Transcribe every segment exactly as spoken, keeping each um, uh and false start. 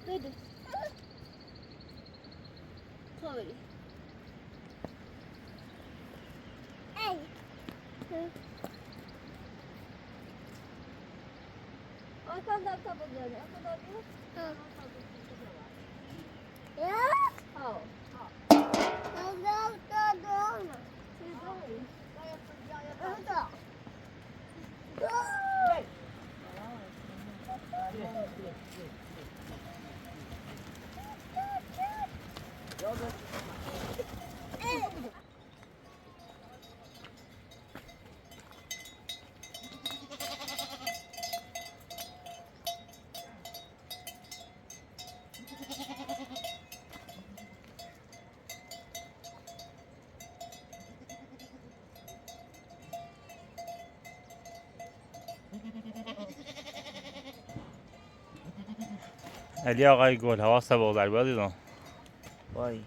Dodo. Sorry. Hey. Arkandan kapı dönüyor. Arkadan dönüyor. Hı. Arkadan dönüyor. Ya. Al. Al. Arkadan dönüyor. Siz dönmeyin. Arkadan. علی آقای گل، حواست بگذار، بیا دیدم. وای.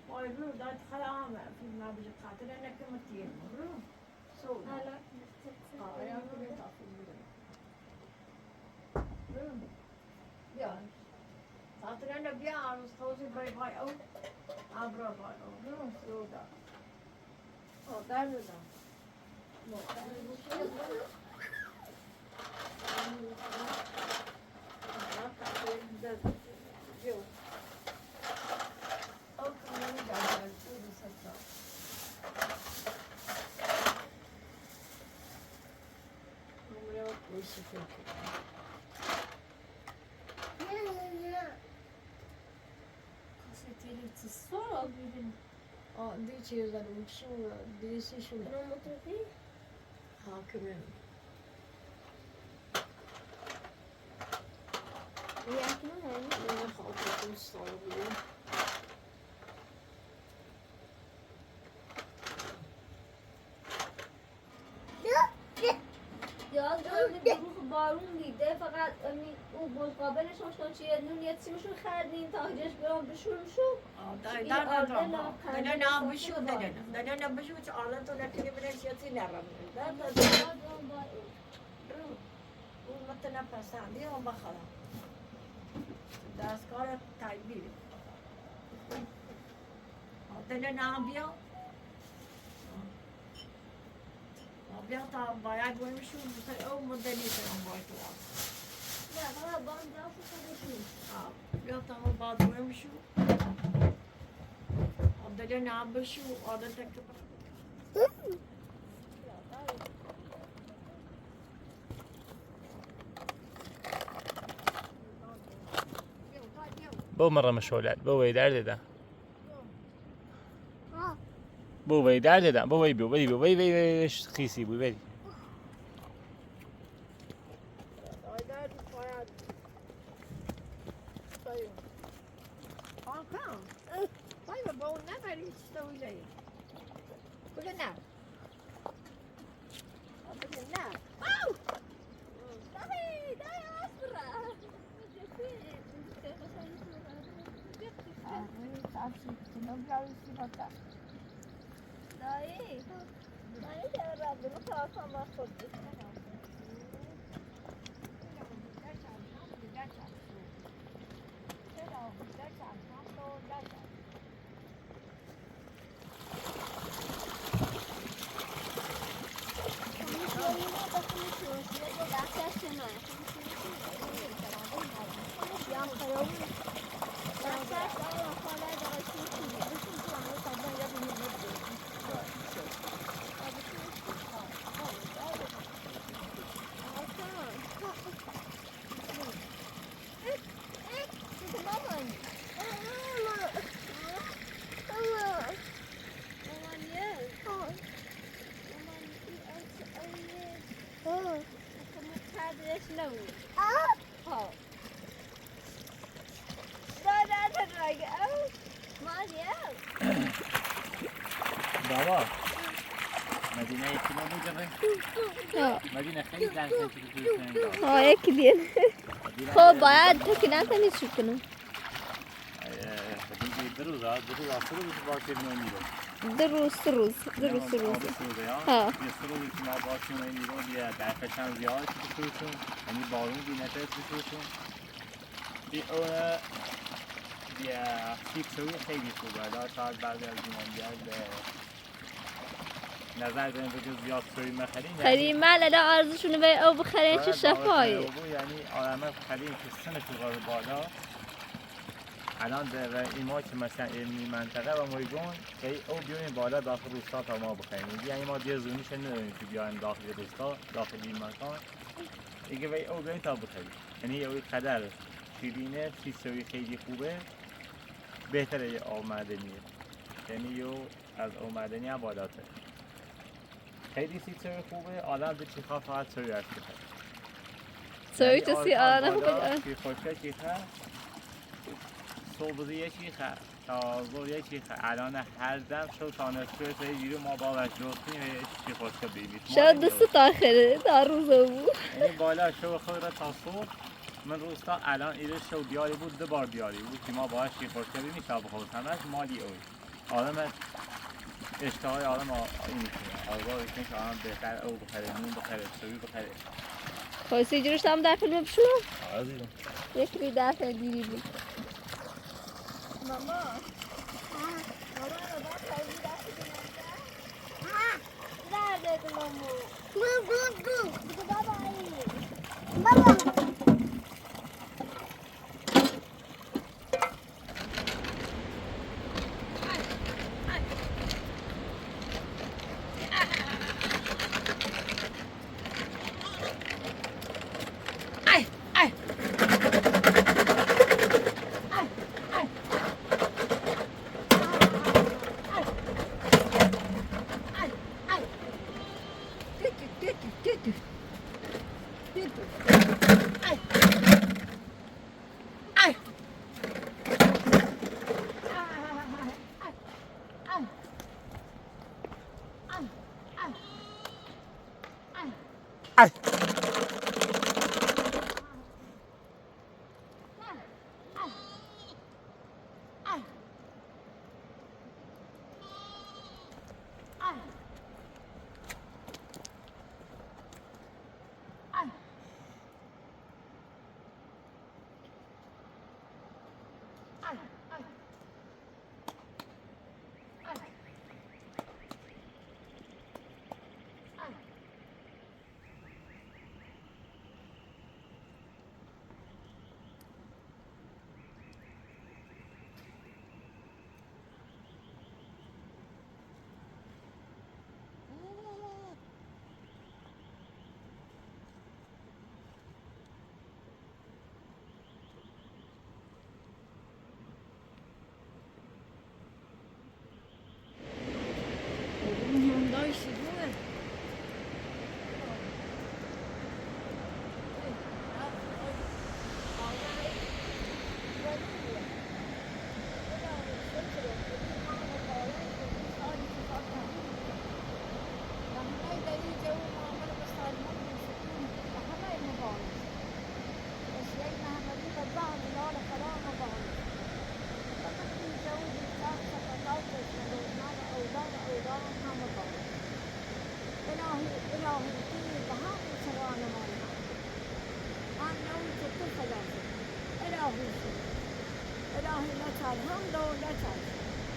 وای، برو، داد خلا آمه، فیلم ها بجه خاطر انه کم تیر، برو. سودا. آه، یا کنه تا فیلم بره. برو. بیا. خاطر انه بیا، آروز خوزی بای بای او. آبرا بای او. برو، سودا. آه، در بزن. Kasetleri sor al birini. Aa, di çeyizler uçuşu, birisi şu. Hakimim. Yakma yani. Ne halkın sağlığı. Ya, dönme, bu barun bir de, fakat, hani, bu bozkabele sonuçta şey, nun yetişmişim, her neyin takacağız, bir an bir sürmüşüm. Aa, dar, dar, dar, dar. Dönene bir şey, dönene. Dönene bir şey, ağlar, dönene bir şey, dönene. Dar, dar, dar. Bu matına pasan, bir on bakalım. Daha sonra taybir. Dönene bir. Abia ta baya duemšu, o modeli ta baya duemšu. Abia ta baya duemšu. Abdele na bešu, ada tak. Bo mara mašolal, bo vejder dede. Bo vejder dede, bo vej, bo vej, bo vej, vej, vej, vej, xisi, bo vej. بابا، مدینه ایتینا بوجه؟ ها. مدینه خیلی زن. ها، یکی دیگه. خب، باید تو که نتونی چی کنم؟ اه، خب، این دو روز، ها، دو روز، سه روز باشه نمیره. دو روز، سه روز، دو روز، سه روز. آه، سه روز، یا؟ ها. یه سه روز که ما باشه نمیره، یه درخشان زیاد بسوزون، یعنی بارون بی نفس بسوزون. این آب، بیا، سیب سوی خیلی خوبه. حالا شاید بعضی از ایرانی‌ها به نظر دارن بگن زیاد سوی مخریم. خیلی، مال الان آرزوشونه به او بخرن، چه شفایی. یعنی آدم خریم که سنش بره بالا. الان در این ما که مثلاً این منطقه و می‌گن که او بیاین بالا داخل روستا تا ما بخریم. یعنی ما دیگه زونیش نداریم که بیایم داخل روستا، داخل این مکان. دیگه وای او بیاین تا بخریم. یعنی یه قدر شیرینه، سیب سوی خیلی خوبه، بهتره یه آب معدنیه. یعنی یه از آب معدنی هم بالاتر. خیلی سیب سوی خوبه، آدم ده چی خواه فقط سوی هست بخوره. سوی یعنی چه سی آدم آدم خوبه. چی خوشه چی خواه، صبح یه چی خواه. تا ظهر یه چی خواه. الان هر دم شو تا نصفه سه جوری ما باور دوستیم و یه چی خوشکه بیبی. شو دو سه تا خیره، دا روز بو. یعنی بالا شو خود را تا صبح. من روستا الان ایره شو بیاری بود، دو بار بیاری بود که ما باید شی خوشکه بیبی تا بخور. همش مالی اوی. آدم اشتهای آدم آ-، این می‌کنه. آزار می‌کنه که آدم بهتر او بخره، نون بخره، سوی بخره. خب، سی جوریش هم در فیلم بشو. آره دیگه. یکی بی در فیلم دیری بی. ماما. ماما، بابا، در فیلم دیری. در ده ماما. بابا. بابا.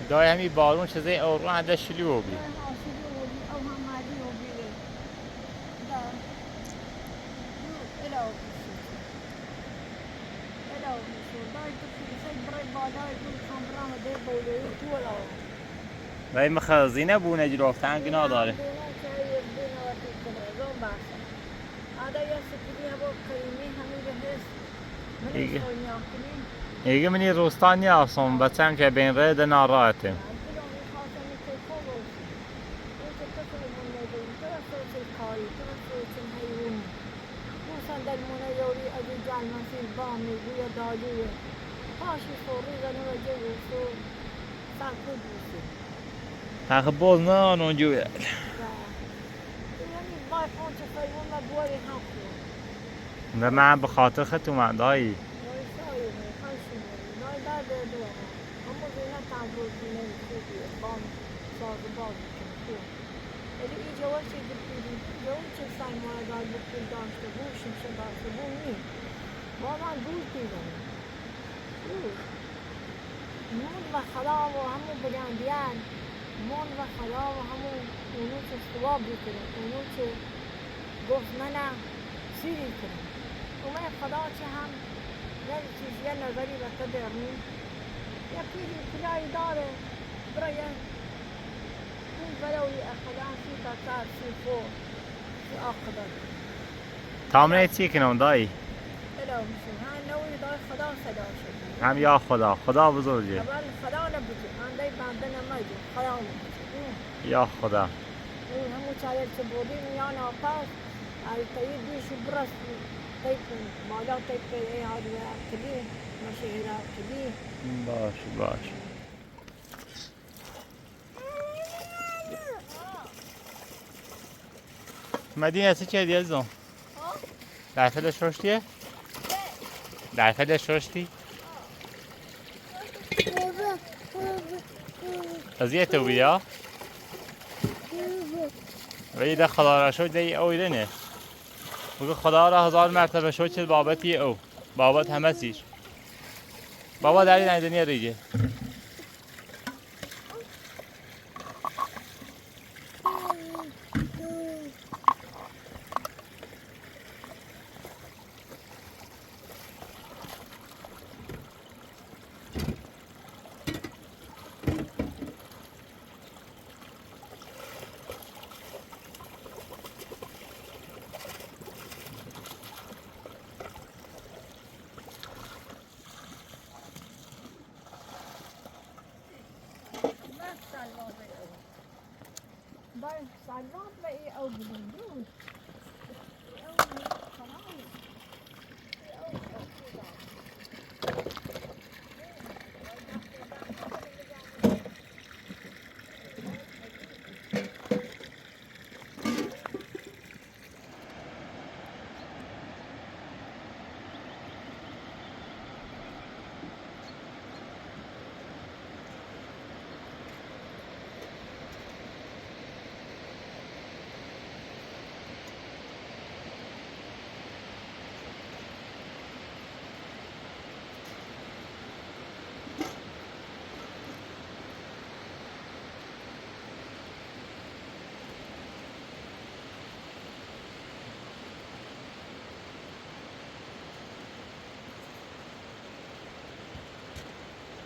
دای همی بارون چیزی او رو هنده شلو بی. دای مخزینه بونه جلو تنگ نداره. ایگه. ایگه منی روستا نیاسم، بچم که بین ره ده ناراحتم. Taxı boz ne an onca ver. Ne, ben bu xatır xıtı mı dayı? Mɔɔ ba xɔdawɔ hamɔ bɔdandiyaan, mɔɔ ba xɔdawɔ hamɔ, ɔnɔ tɔ sɔwabɔ kɛnɛ, ɔnɔ tɔ gɔvɛmɛn siri kɛnɛ. Ɔmɛ xɔdawɔ tɛ ham, yɛ tɛ yɛ na gari ba tɛbɛrɛ ni. Yɛ kiri kula idare, bra yɛ. Kun bala wi a xɔdawɔ si ba ta si fo, si a xɔdawɔ. Tamam, ne çikin o dayı? Hem ya Xuda, Xuda buzurg e. Ya Xuda. Baş, baş. Medine, çi kerdî ezizim? Derse de şoştî? Derse de şoştî? Eziyet ew ya. Veyî de xalara şo dey ew îdene. Bugün xalara hezar mertebe şo çil babetî ew. Babet heme sîr. Baba derî ney deniye rîce.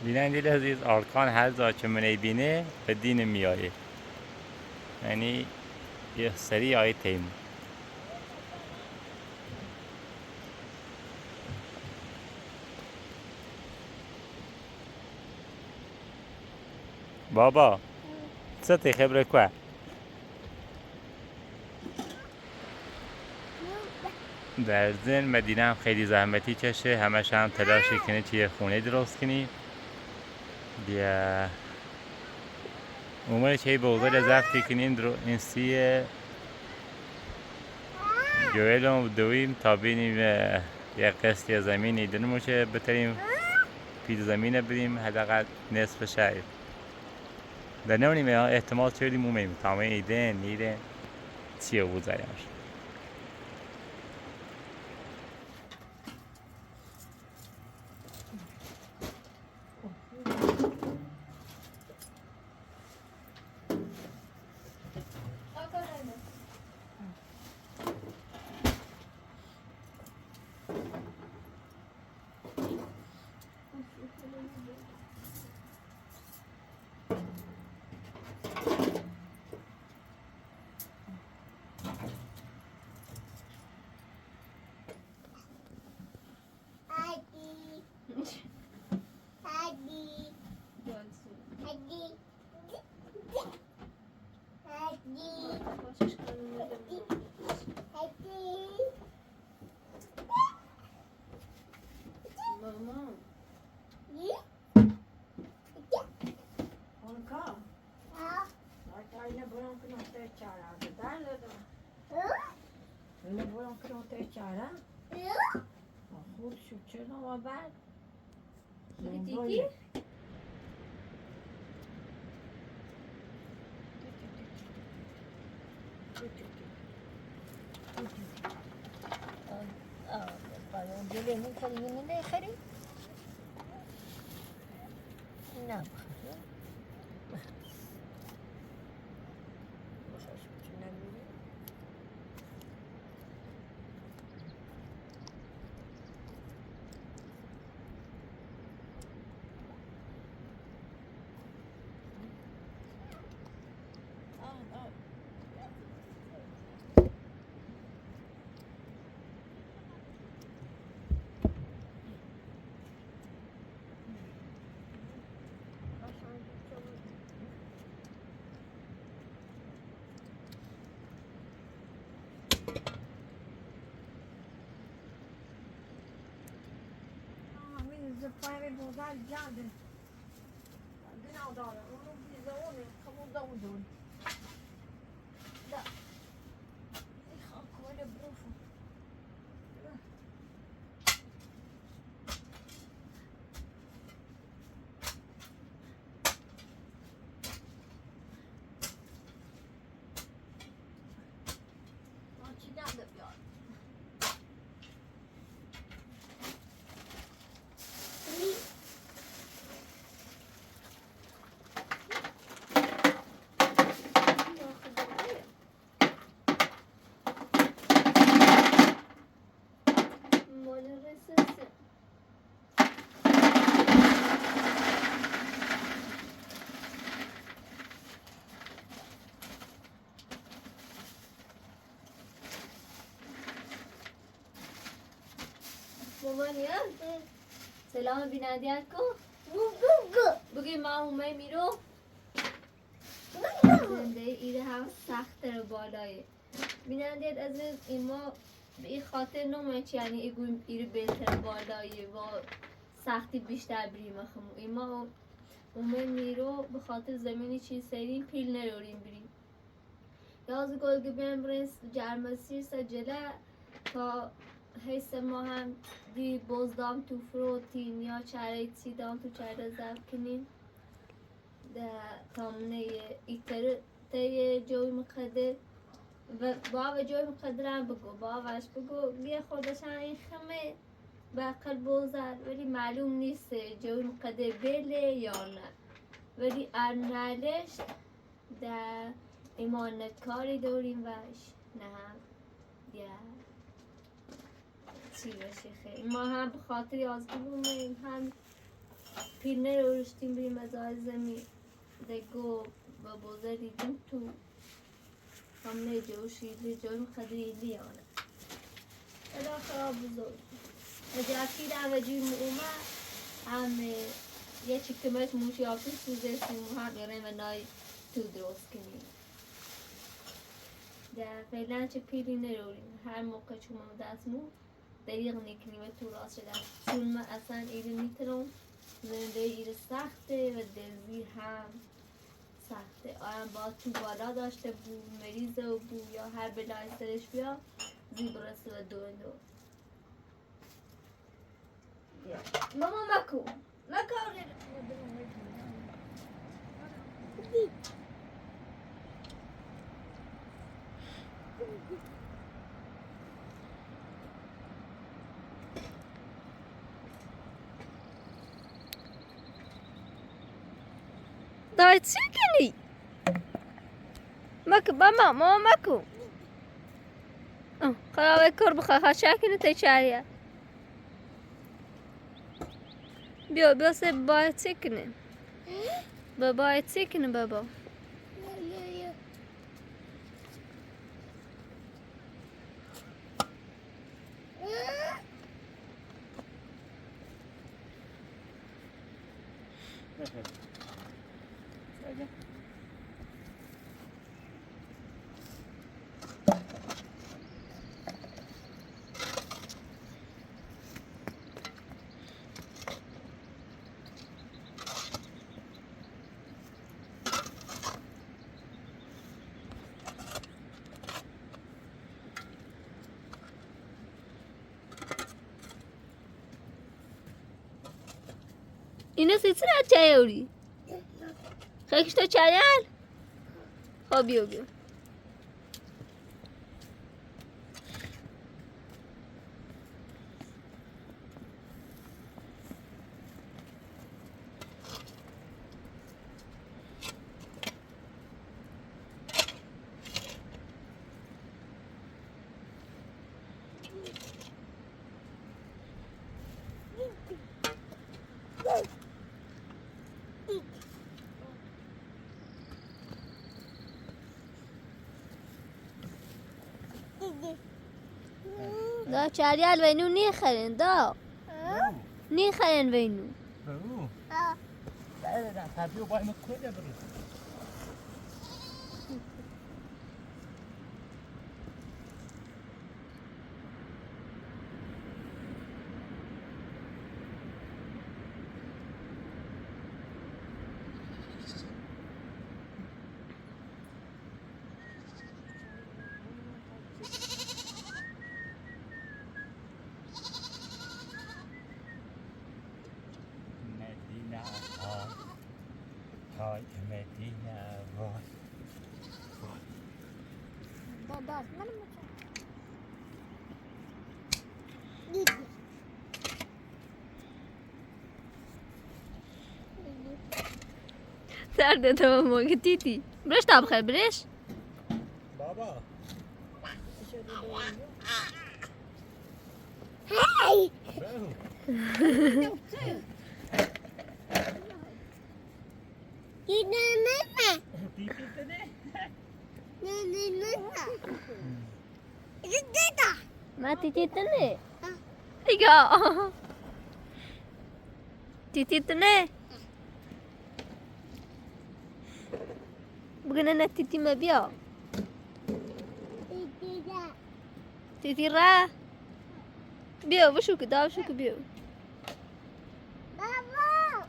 Bînendileriz, Arkan her za ki mıne bîne, be dîne miyaye. Yanî, yeh serî ayê teymu. Baba, çi te xebre kue? Derzin Medîne hem xeylî zehmetî çeşe, heme şan telaşî kinî çiyê xûnê dirozkinî. Diye umê çey bozele zehmetî kinî, însîye. Göğelon döwîm, tabînîm, e, yek qestî zemînî dinmuşe, biterîm pîl zemîne birîm, hedeqet nesf şair. De newnîm ya, ihtimal çewdîm umeyim, tamê îdên, nîdên, çiye vuzayar. Maman. Anka. Ay, ay, ne buran kino te çara. Derle de. Hı? Ne buran kino te çara. Hı? Xud şu çerno wa ber. Tiki, tiki. Aa, aa, pardon, gelin, ne xeri, ne xeri? Aa, min zıplayı bozar geldi. Günah dağılır. Onu biz de onu kabul da o da onu. Da. Ih, hakko öyle bırakın. Selam binadia ko. Bugün ma umay miro. Zende iri ham saxtere balay. Binadia ez ima bi xatir no men yani igun iri beter balay va saxti bişter biri maxmu. Ima o umay miro bi xatir zemini çi serin pil nerorin biri. Yazı gölge ben buraya gelmesi ise cele ta heyse ma hem di bozdam tu frotin ya çare çidan tu çare zevkinin. De tamne ye iteri te ye coy mıkadir. Ve baba coy mıkadir an bıgo, baba aş bıgo, ge xodeşan in xıme. Be aqıl bozar, veli malum nise, coy mıkadir bele ya ne. Veli annaleşt. De imanetkarî dorîn veş, ne hem ya çi veşî xê. Ma hem bi xatir yazgî bûme, hem pîrner ûruştîn bî mezarê zemî de go be bozerî dîn tu. Hamle coşî, li coşî, qedrî li yanî. Ela xirab zor. Ecakî de ve cî mu ome, em, e, ye çi kimeç mûş ya tu suzê sî mu hem êrê ve nay tu droz kinî. De feylan çi pîrî nêrorî. Her moqe çûme dest mû, derî nêkinî ve tu rast çede. Çûn me esen êrî nîtiro, zendê êrî saxte ve dezî hem. Saxte. Ayan ba tu bala daşte bu, merîze bu ya her belayê serê şî biya, zî birese ve doyendo. Ya. Mama maku. Maku. Dayı çi kinî? Bak bama, mama ku. Ah, kara ve kor bu ha çekinî te çağırıyor. Biyo, biyo se baba çekinî. Baba çekinî baba. Ino sisira çayori. Kekişto çayar. Ho biyo biyo. Dɔ, caarɩyal wɛ nu, ni xɛlɛn dɔ. Ni xɛlɛn wɛ nu. Medina, ah. Ay, Medina, ah. Baba, mana macam? Sar de tamam oldu, Titi. Bıraş tabakayı, bıraş. Baba. Hey! Titi, tene. Ma titi tene. Iga. Titi tene. Bugüne ne titi ma biyo. Titi ra. Biyo, bu şuku da şuku biyo. Baba.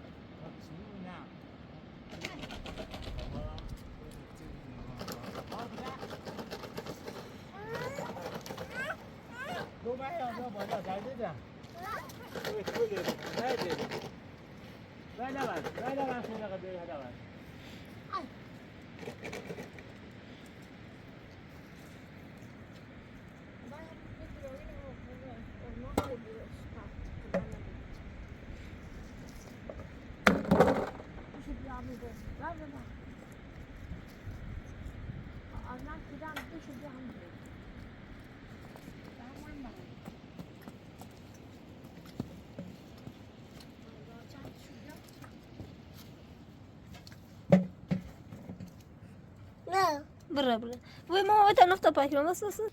Bıra, bıra. Wai, mama, wata nokta pakiro, bas, bas, bas.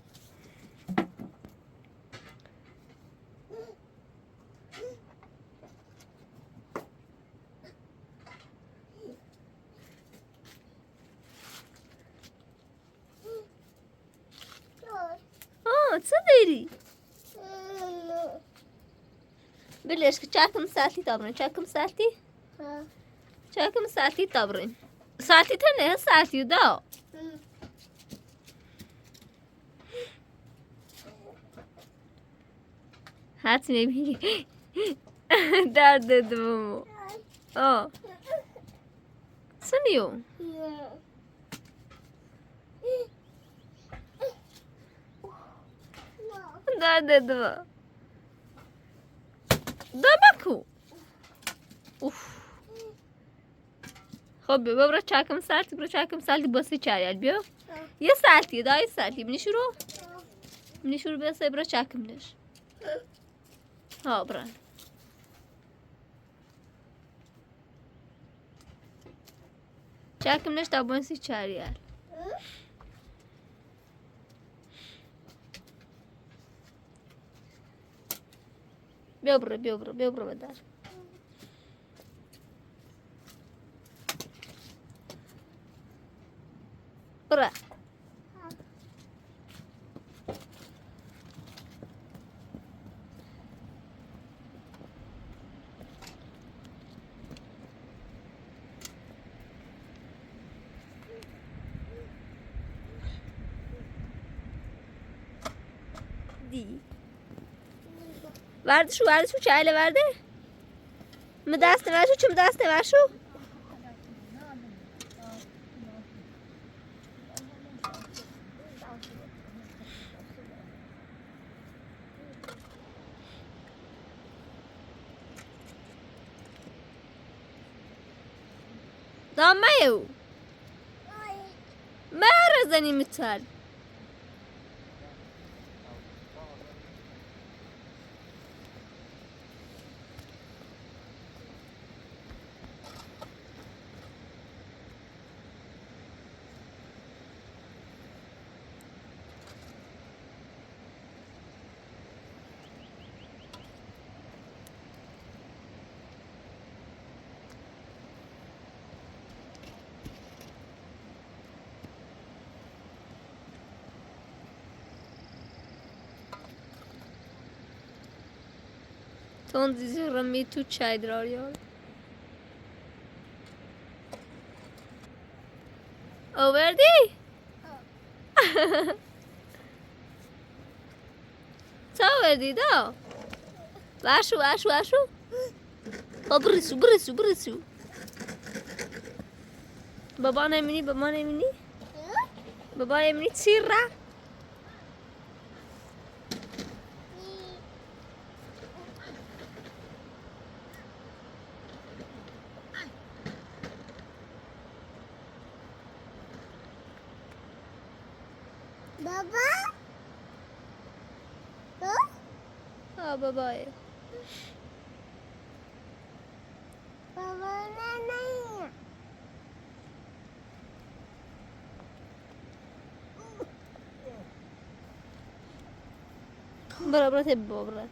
Aa, co deri. Birleşik, çakım salti tabrın, çakım salti. Ha. Çakım salti tabrın. Salti tene, salti da. Hı. Hati ne bi. Dar dedi bu. O. Sınıyor. Dar dedi bu. Dur bak o. Uf. Xo, biyo, biyo bura çakım salti, bura çakım salti, bası çariyal, biyo. Ha. Yı salti, daha yı salti. Mini şuru. Mini şuru, biyo, se bura çakım neş. Ha, bura. Çakım neş, daha bası çariyal. Biyo bura, biyo bura, biyo bura, badar. Bura. Di. Vardı şu, vardı şu, çayla vardı. Mi dastı var şu, çim dastı var şu. Dama yo. Mara zani mital. Tɔn dizi rami tu chai drar yol. O verdi? Tɔ verdi dɔ. Vašu, vašu, vašu. Baba birisu, birisu, birisu. Baba ne mini, baba ne mini. Baba ne mini tira. Baba? Huh? Ah, baba, eh. Baba, nana. Bra, bra, te bra.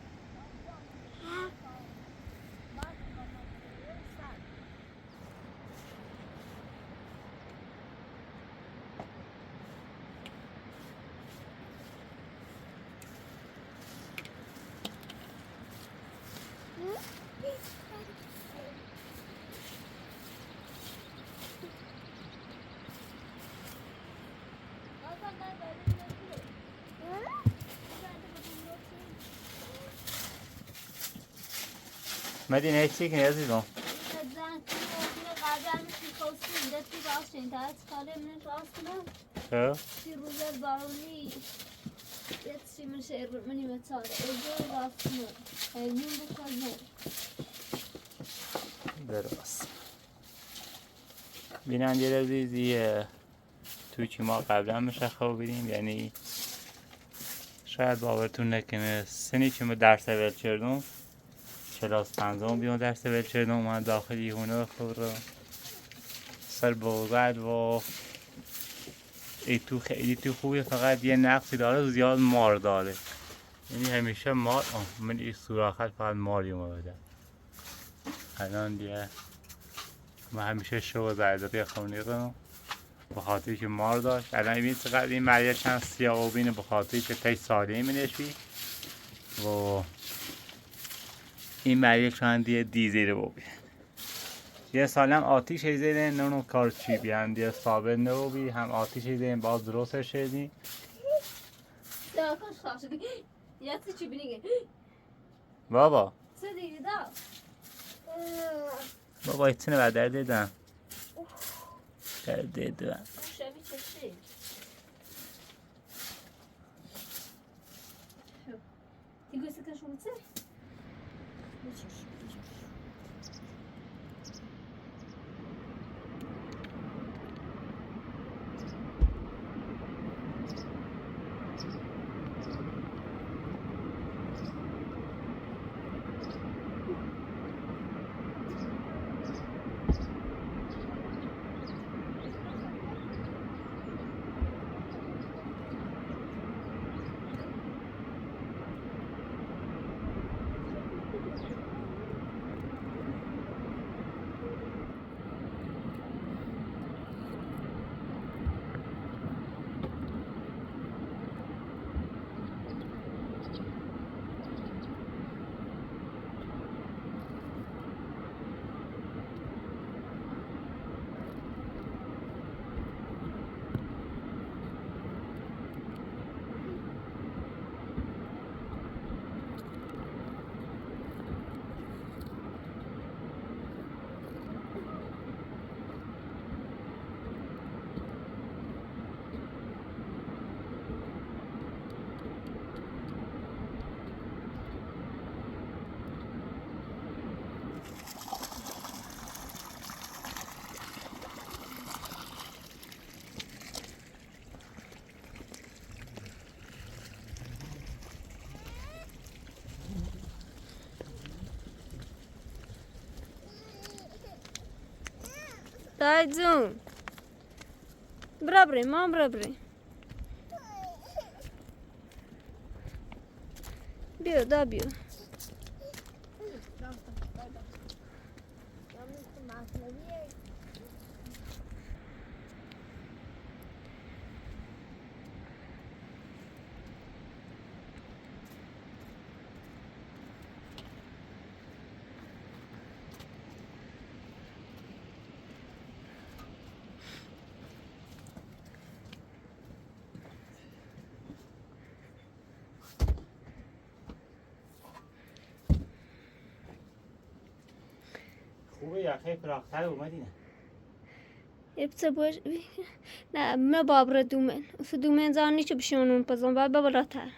Medine, eksik ne yazıyor? Hı? Şu rüzgar balonu yetişimin şey, rıtmını metal. Özür rastını. Evnin bu kazan. Biraz. بیننده‌ی عزیز، یه تویی که ما قبلاً می‌شه خوابیدیم، یعنی شاید باورتون نکنه، سنی که ما درس اول کردم، کلاس پنجم بیام درس اول کردم، من داخل یه هونه خور سر بوزد و ای تویی خیلی تویی خوبیه، فقط یه نقصی داره، زیاد مار داره. یعنی همیشه مار، آه، من این سوراخ فقط مار یومه بده. الان دیگه من همیشه شو زایده خونی رو به خاطر که مار داشت. الان ببین چقدر این مریه چند سیاه و بینه، به خاطر که تای ساده منش بی و این مریه چند دیگه دیزی رو ببین. یه سالم آتیش زدن، نونو کار چی بیان دیگه ثابت نبی، هم آتیش زدن باز درست شدی. یا چی چی بینی؟ بابا. چی دیگه دا؟ بابا، هیچی نه، درد دادم. درد دادم. شبی چشی. تیگو سکن شو چه؟ Dayı cun. Bıra bıra, ma bıra bıra. Biyo, da biyo. Ebse boş. Na, mı babra dumen. Usu dumen zani çi bişonun pazan ba baba latar.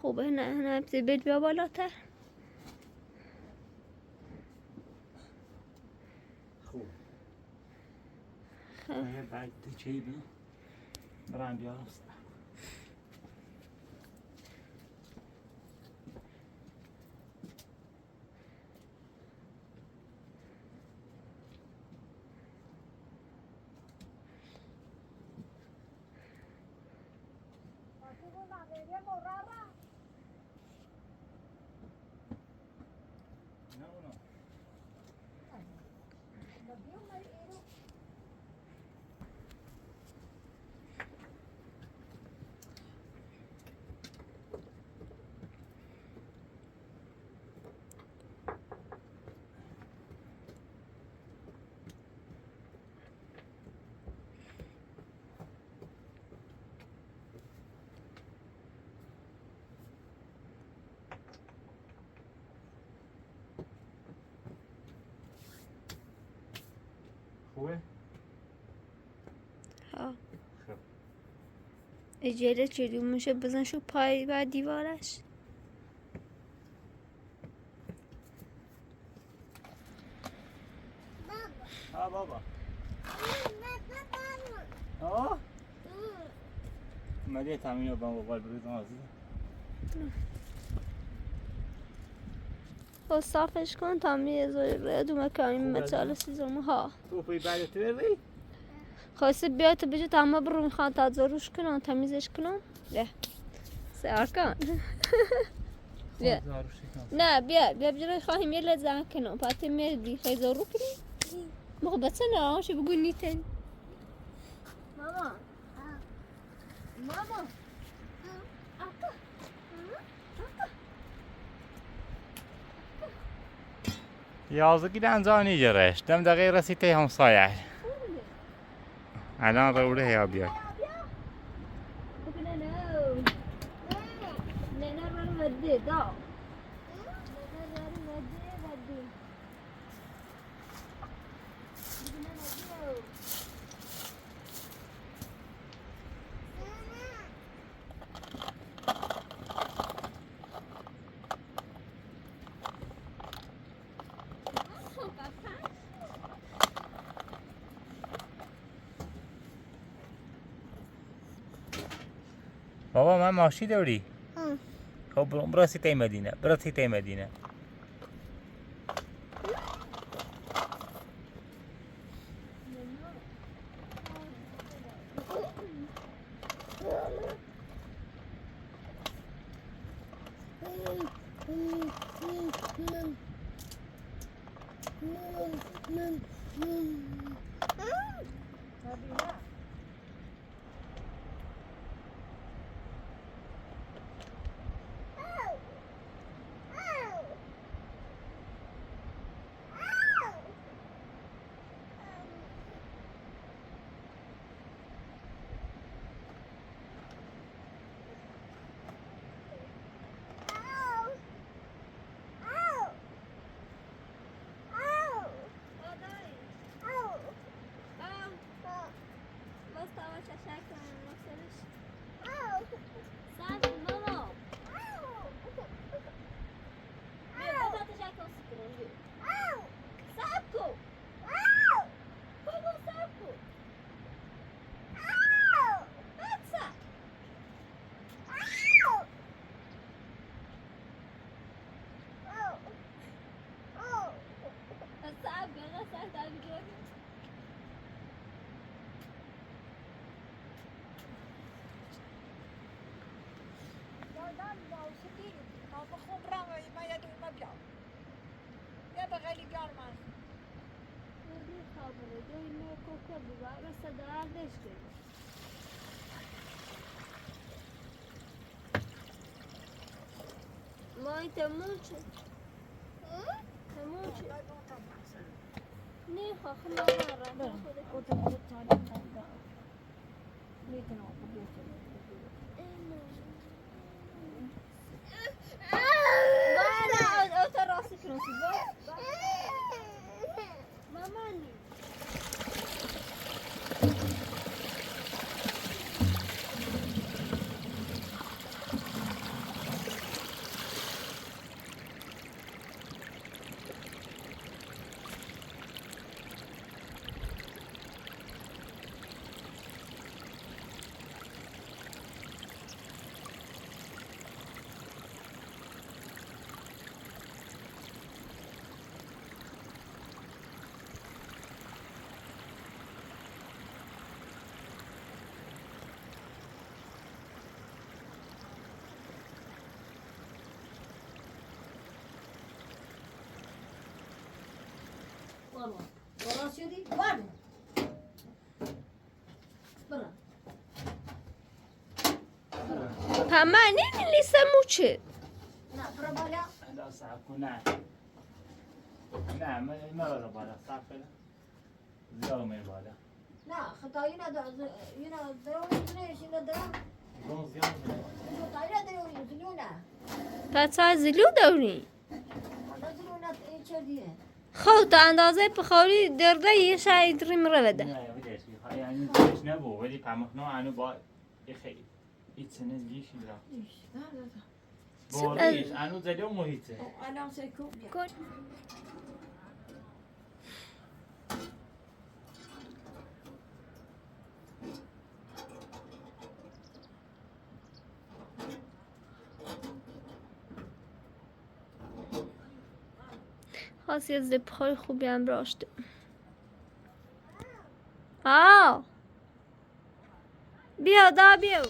خب، هنا، هنا بتبعد بابا لاتر. خب. خب. بعد تجيبه. برام بيعرف صح. خوبه؟ ها. خب. اجاره چه دومشه بزن شو پای و دیوارش. ها بابا. ها؟ مگه تامینو بانگو بال بریزم عزیز. خب صافش کن تا میز و رد و مکانی مچال سیزم ها. تو پی بعد تو بری؟ خب سه بیا تو بجو تا ما برو می‌خوام تا زروش کنم، تمیزش کنم. بیا. سه آرکان. بیا. نه، بیا، بیا بجو خواهیم یه لحظه کنم. پاتی می بی خیلی زرو کنی. مخ بچه نه آنشی بگو نیتن. ماما. ماما. Yazık giden cani yere. Dem de gayrı site hamsaya. Alan rewle ya biya. بابا، من ماشی داری. ها. خب، برو، برو سیتای مدینه. برو سیتای مدینه. ماي تموت. تموت. نه، خو، خو، ما، ما، را، خو، خو، ده. خو، خو، خو، تا، تا، تا. نه، تا، نه، خو، خو، خو، خو. Pama nini lise muche. Pasa zilû dewrî. Xo, to endazeyê pixawrî derdeyê, şayê diri mi revede. خاص یه زی پخای خوبی هم براش ده. آه. بیا دا بیا.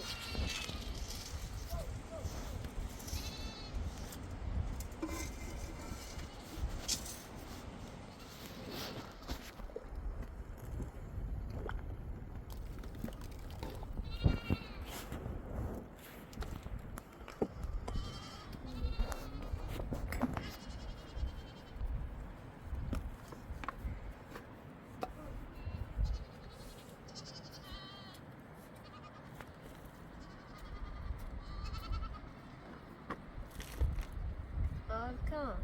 Arka.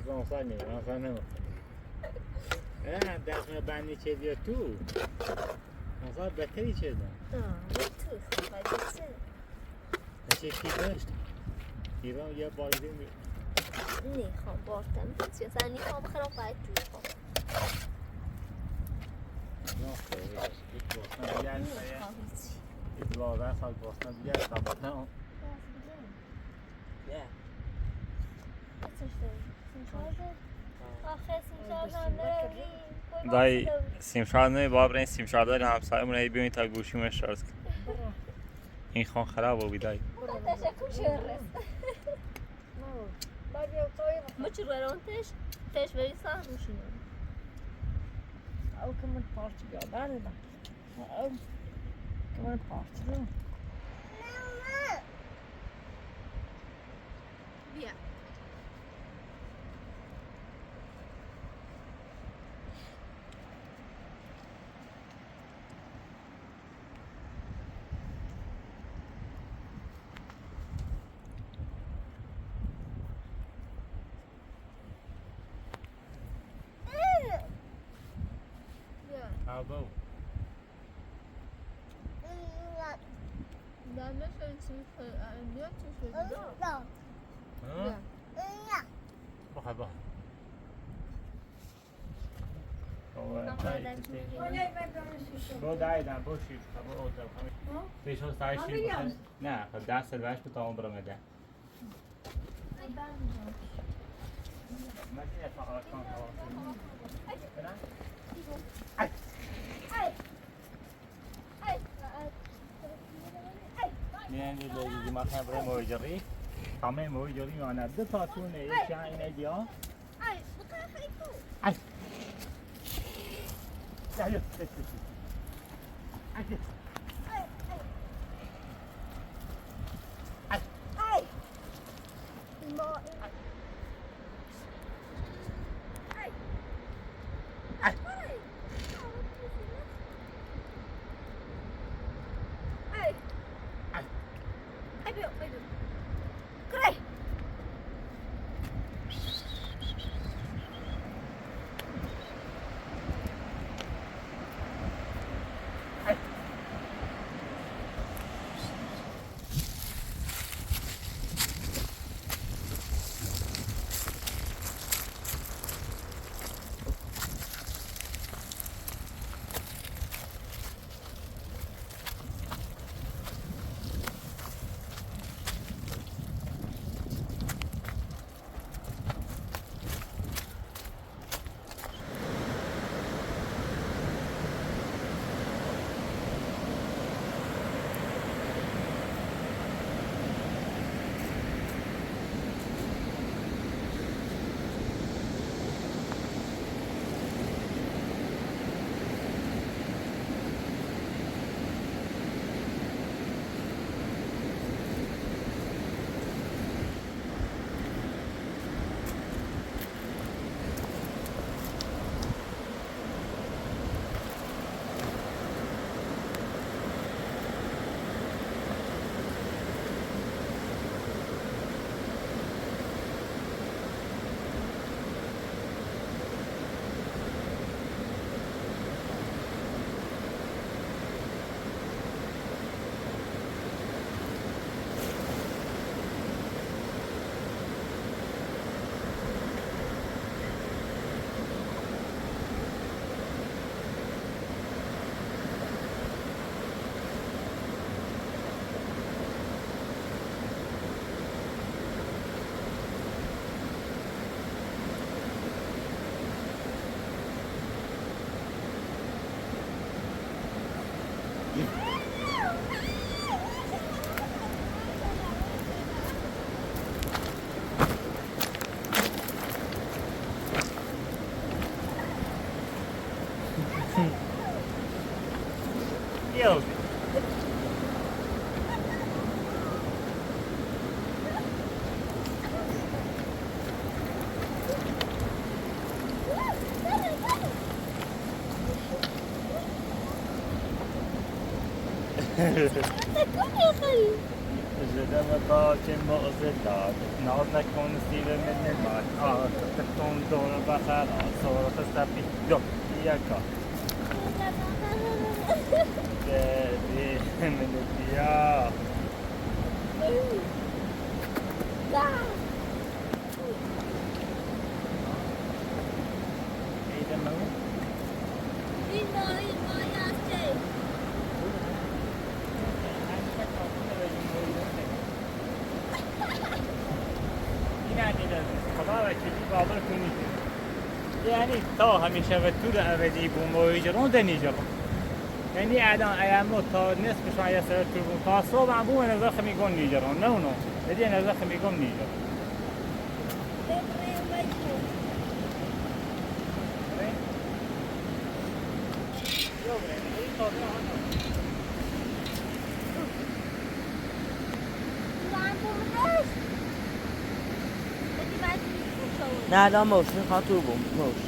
Ɔnsa ni, ɔnsa ni. Ɛ, dasma bani che vio tu. Ɔnsa bateri che na. Ah, vio tu, ɔnsa bateri. Ɛ che ki best. Ki ran ya bol de mi. Ni, ho borta. Ni, ho borta. Ni, ho borta. دای سیم شارژ نمی بابرین، سیم شارژ داری همسایه‌مون، هی بیاین تا گوشیمون شارژ کن. این خان خراب بی دای. مچ ورانتش، تش ولی سان روشونه. او که من پارچ بیا، بله، بله. او که من پارچ بیا. بیا. Abo. Baxa, baxa. نه، خب، دست ورش به تمام برم ده. نه، نه، نه، نه، ما خبره موجری. همه موجری، آنه دو تا تونه، یکی اینه دیا. Yo. Dama ba cem mo ozeda, na ozna kon si ve men ne ma, a, ton dora ba kala, so ro sa pi do, ya ka. De, de, men ne ya. Ina ni da, xabar ki bi babar kuni. Yanî, taw hemîşe ve tu de evedî bû, mo hîcron de nîcron. Yanî, adan ayamo ta nes kuşan ya sere tu bû. Ta soban bû, ne zexmî gon nîcron. Ne uno. Dedi ne zexmî gon nîcron. Na, dan moos, ne kan tu bom, moos.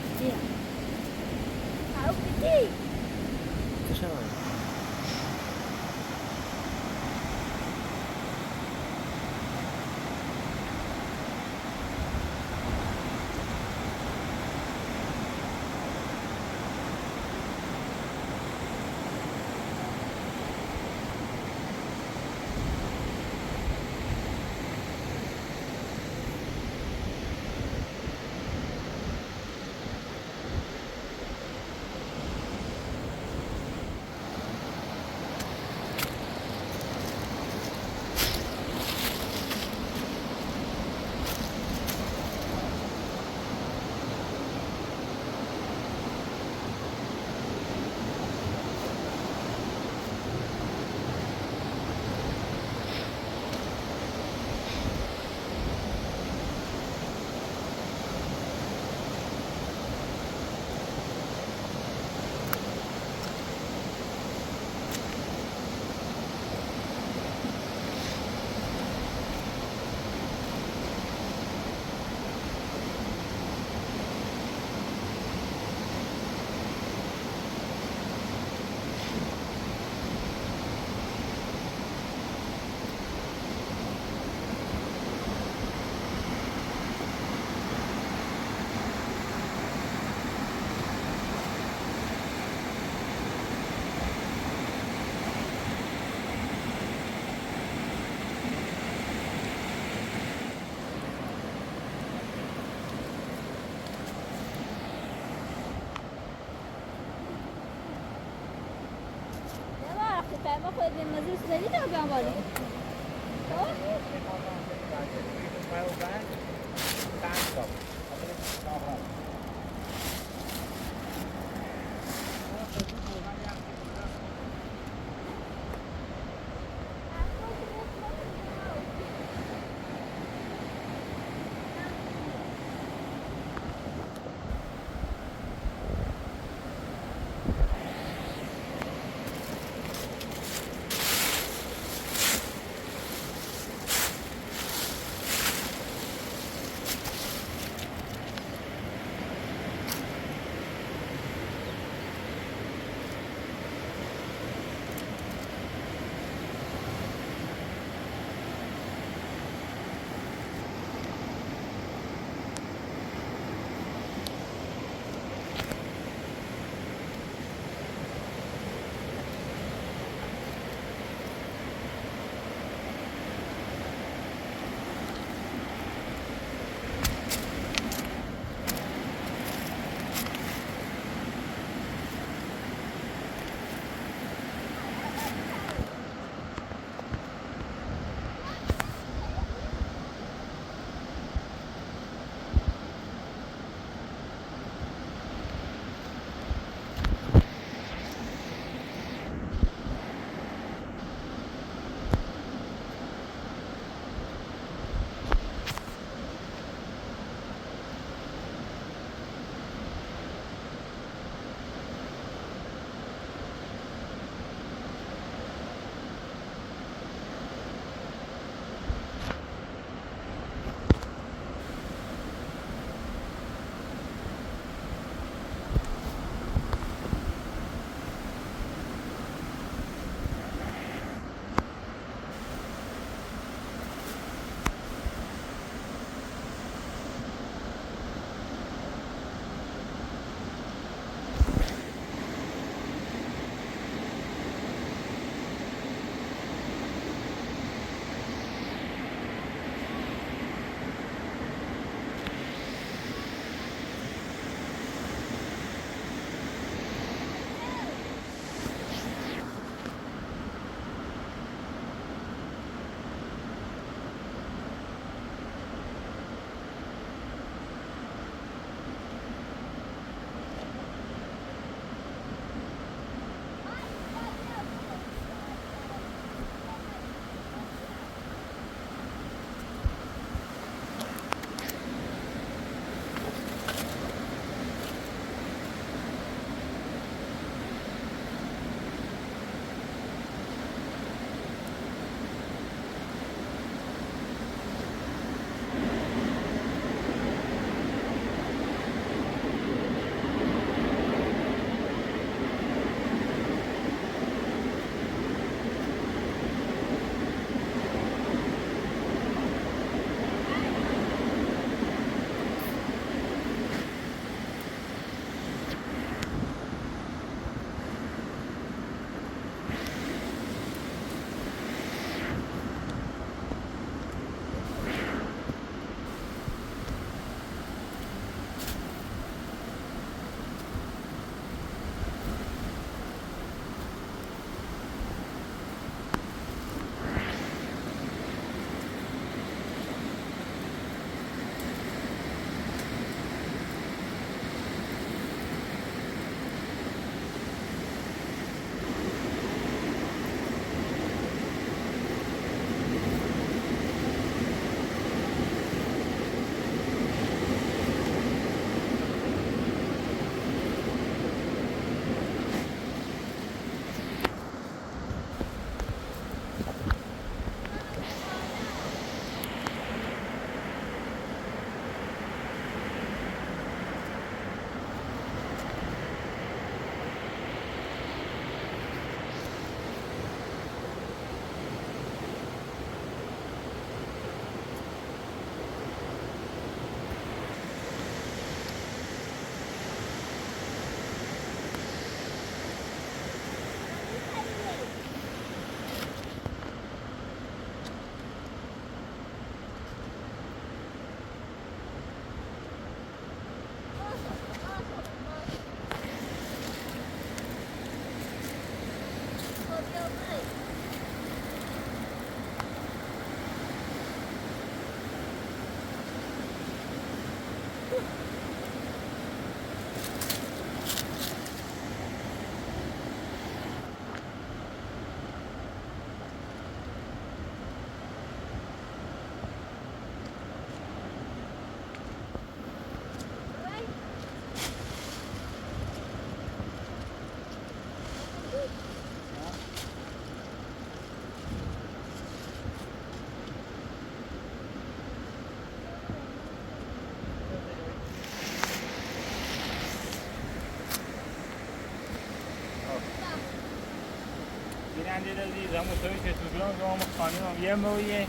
Dede di, zamı soyu se tuzlan zomı kanyon yemöye.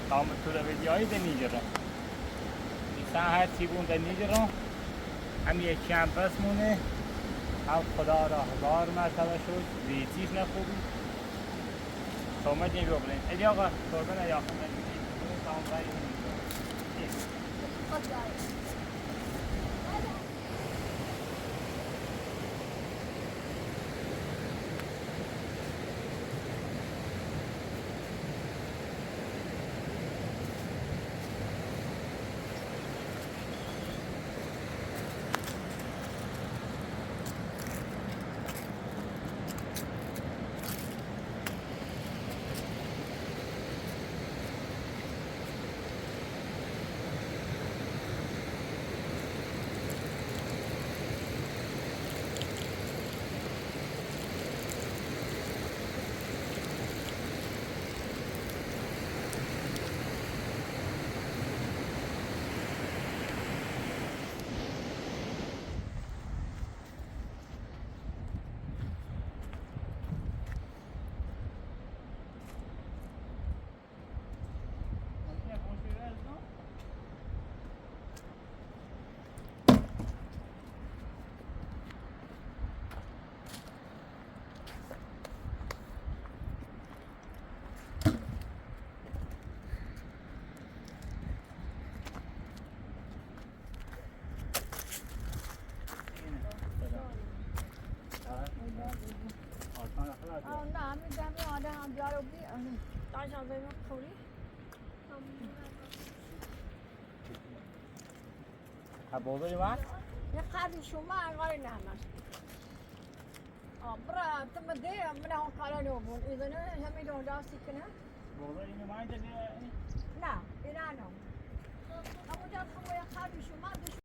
Tamı tura ve diyayi de nicirron. İnsan her çi bun de nicirron. Hem ye çi hem bes mune. Hem Xuda ra hezar mertebe şükür. Zeytiş ne kubi. Sohbet ne biyoblen. E diyaga, sohbet ne yakın. Tamı gayet. Ha, bozor iman? Ya kadu şuma, ŋari nana. Aa, bıra, tı mı de, mına hon kala ne obun. İzini, hemi de onda sikine. Bozor ini mayda de. Na, inano. Kamu da kamu ya kadu şuma,